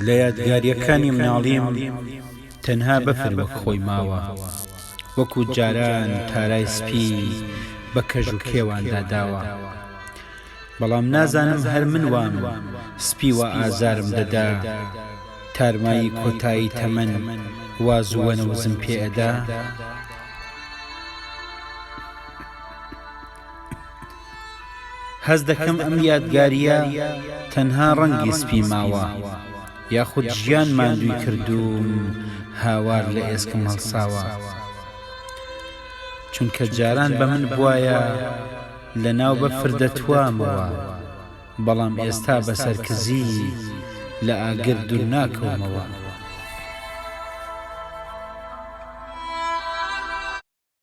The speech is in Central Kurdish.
لە یادگارییەکانی مناڵیم تەنها بەفر وەک خۆی ماوە، وەکو جاران تارای سپی بە کەژ و کێواندا داوە. بەڵام نازانم هەر من وام سپی وا ئازارم دەدا، تارمایی کۆتایی تەمەن وا زووە نەوزم پێ ئەدا؟ هەست دەکەم ئەم یادگارییە تەنها ڕەنگی سپی ماوە، یاخود ژیان ماندووی کردووم هاوار لە ئێسکم هەڵساوە. چونکە جاران بە من بوایە لە ناو بەفر دەتوامەوە، بەڵام ئێستا بە سەرکزی لە ئاگر دوورناکەومەوە.